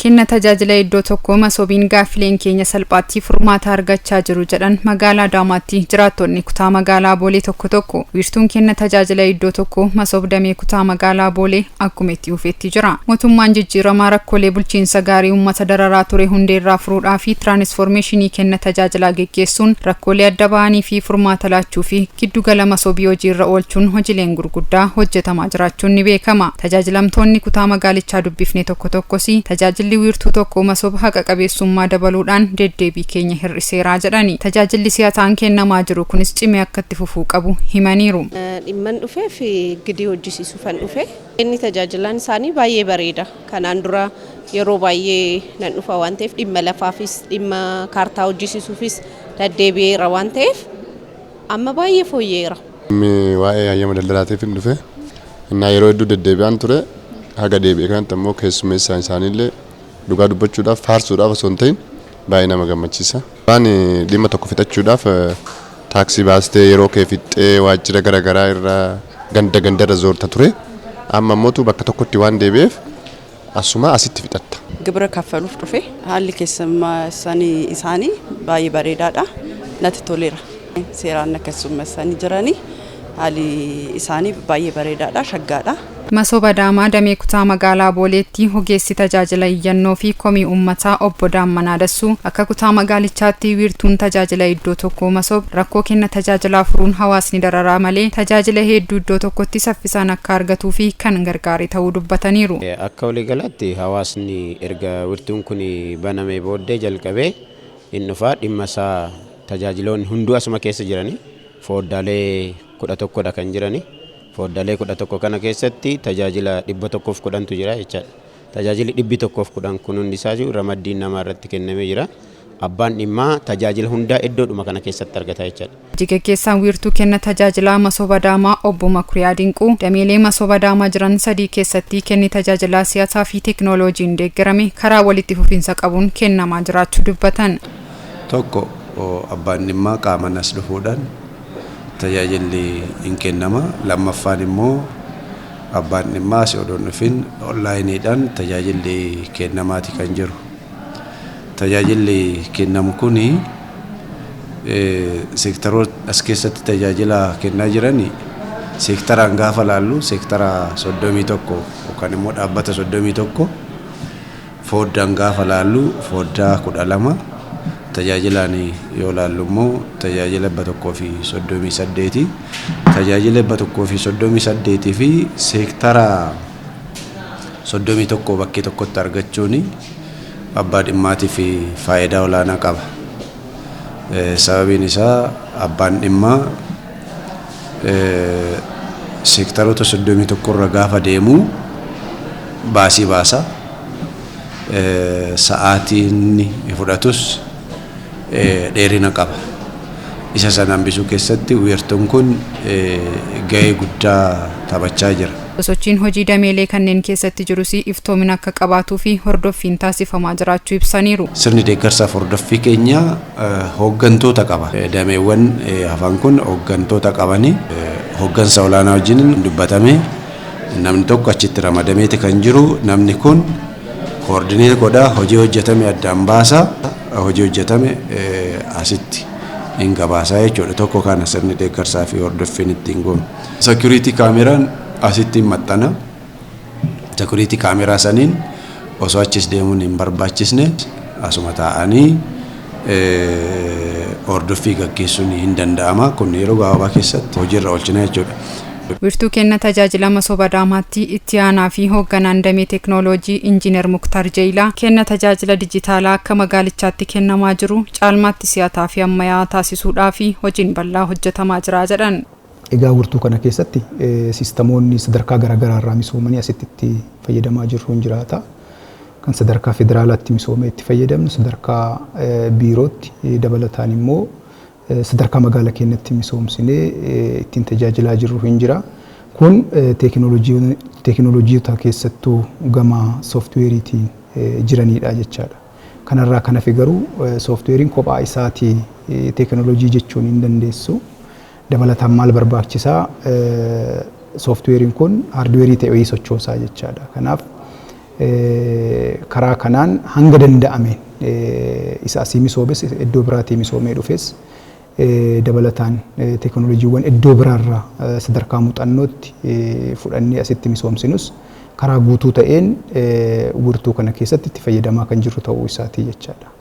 Kenna tajaajila iddoo tokkoo Masoobiin gaaffileen keenya salphaatti furmaata argachaa jiru jedhan magaalaa Adaamaatti jiraattonni kutaa magaalaa Boolee tokko tokko. Wiirtuun kenna tajaajila iddoo tokkoo Masoob damee kutaa magaalaa Boolee akkuma itti fufetti jira. Mootummaan jijjiiramaa rakkoolee bulchiinsa gaarii uummata dararaa ture hundeerraa furuudhaa fi tiraanisfoormeeshinii kenna tajaajilaa geggeessuun rakkoolee adda ba'anii fi furmaata laachuu fi giddugala Masoobii hojiirra oolchuun hojiileen gurguddaa hojjetamaa jiraachuun ni beekama. Tajaajilamtoonni kutaa magaalichaa dubbifne tokko tokkos tajaajilli wiirtuu tokko Masoob haqa qabeessummaa dabaluudhaan deddeebii keenya hir'iseeraa jedhani. Tajaajilli si'ataan kennamaa jiru kunis cimee akka itti fufuu qabu himaniiru. Dhimman dhufeef gidii hojjisiisuufan dhufe. Inni tajaajilaan isaanii baay'ee bareeda. Kanaan dura yeroo baay'ee nan dhufa waan ta'eef, dhimma lafaafis dhimma kaartaa hojjisiisuufis deddeebi'eera waan ta'eef, amma baay'ee fooyyeera. Dhimmi waa'ee hayyama daldalaatiif hin dhufe. Innaa yeroo hedduu deddeebi'aan ture, haga deebi'e kanatti ammoo keessummeessaan isaaniillee dhugaa dubbachuudhaaf, faarsuudhaaf osoo hin ta'in, baay'ee nama gammachiisa. Waan dhimma tokko fixachuudhaaf taaksii baastee, yeroo kee fixxee, waajjira garaagaraa irraa ganda gandarra zoorta ture. Amma immoo bakka tokkotti waan deebi'eef asuma asitti fixatta. Gibira kaffaluuf dhufe. Haalli keessummaa isaanii baay'ee bareedaadha. Natti toleera. Seeraan keessummeessanii jiranii, haalli isaanii baay'ee bareedaadha, shaggaadha. Masoob Adaamaa damee kutaa magaalaa Booleetti ogeessi tajaajila iyyannoo fi komii uummataa obbo Daammanaa Dassuu akka kutaa magaalichaatti wiirtuun tajaajila iddoo tokkoo Masoob rakkoo kenna tajaajilaa furuun hawaasni dararaa malee tajaajila hedduu iddoo tokkotti saffisaan akka argatuu fi kan gargaare ta'uu dubbataniiru. Akka waliigalaatti hawaasni erga wiirtuun kun banamee booddee jalqabee hin dhufaa, dhimma isaa tajaajiloonni hunduu asuma keessa jiranii, foddaalee 11dha kan jiranii. Foddaalee 11 kana keessatti tajaajila 110tu jira jechaadha. Tajaajilli 110 kun hundi isaa jiru ramaddiin namaa irratti kennamee jira. Abbaan dhimmaa tajaajila hundaa iddoodhuma kana keessatti argata jechaadha. Hojii gaggeessaan wiirtuu kenna tajaajilaa Masoob Adaamaa obbo Makuriyaa Dinquu dameelee Masoob Adaamaa jiran sadii keessatti kenni tajaajilaa si'ataa fi teekinooloojiin deeggarame karaa walitti fufiinsa qabuun kennamaa jiraachuu dubbatan. Tokko, abbaan dhimmaa qaamaan as dhufuudhaan tajaajilli hin kennama. Lammaffaan immoo abbaan dhimmaa asii odoo hin dhufin onlaayiniidhaan tajaajilli kennamaati kan jiru. Tajaajilli kennamu kuni seektaroota as keessatti tajaajila kennaa jiran seektaraan gaafa laallu, seektara 31 yookaan immoo dhaabbata 31, foddaan gaafa laallu foddaa 12, tajaajilaan yoo laallu immoo tajaajila 138. Tajaajila 138 fi seektara 31 bakkee tokkotti argachuun abbaa dhimmaatiif faayidaa olaanaa qaba. Sababiin isaa abbaan dhimmaa seektaroota 31 irra gaafa deemu baasii baasa. Sa'aatiin fudhatus dheerina qaba. Isa sana hambisuu keessatti wiirtuun kun gahee guddaa taphachaa jira. Sochiin hojii dameelee kanneen keessatti jirus iftoomina akka qabaatuu fi hordoffiin taasifamaa jiraachuu ibsaniiru. Sirni deeggarsaaf hordoffii keenya hooggantoota qaba. Dameewwan hafan kun hooggantoota qabani. Hooggansa olaanaa wajjin dubbatame, namni tokko achitti ramadameeti kan jiru. Namni kun coordinate godha, hojii hojjetame addaan baasa, hojii hojjetame asitti hin gabaasaa jechuudha. Tokko kana sirni deeggarsaa fi hordoffiin ittiin goonu. Security kaameraan asitti hin maxxana. Security kaameraa saniin osoo achis deemuun hin barbaachisne asuma taa'anii hordoffii gaggeessuun hin danda'ama. Kun yeroo gabaabaa keessatti hojiirra oolchina jechuudha. Wiirtuu kenna tajaajila Masoob Adaamaatti itti aanaa fi hoogganaan damee teeknooloojii Injiinar Muktaar Jeeyilaa kenna tajaajila dijitaalaa akka magaalichaatti kennamaa jiru caalmaatti si'ataa fi ammayyaa taasisuudhaa fi hojiin bal'aa hojjetamaa jira jedhan. Egaa wiirtuu kana keessatti siistamoonni sadarkaa garaagaraa irraa misoomanii asitti itti fayyadamaa jirru hin jiraata. Kan sadarkaa federaalaatti misoomee itti fayyadamnu, sadarkaa biirootti dabalataan immoo sadarkaa magaalaa keenyatti misoomsinee ittiin tajaajilaa jirru hin jira. Kun teekinooloojiota keessattuu gama sooftiweeriitiin jiranidha jechaadha. Kanarraa kan hafe garuu sooftiweeriin kophaa isaatii teekinooloojii jechuun hin dandeessu. Dabalataan maal barbaachisaa? Sooftiweeriin kun haardweerii ta'e wayii sochoosaa jechaadha. Kanaaf Karaa kanaan hanga danda'ameen isa asii misoomes, iddoo biraatii misoomee dhufes, dabalataan teekinooloojiiwwan iddoo biraarraa sadarkaa muuxannootti fudhannee asitti misoomsinus karaa guutuu ta'een wirtuu kana keessatti itti fayyadamaa kan jirru ta'uu isaatii jechaadha.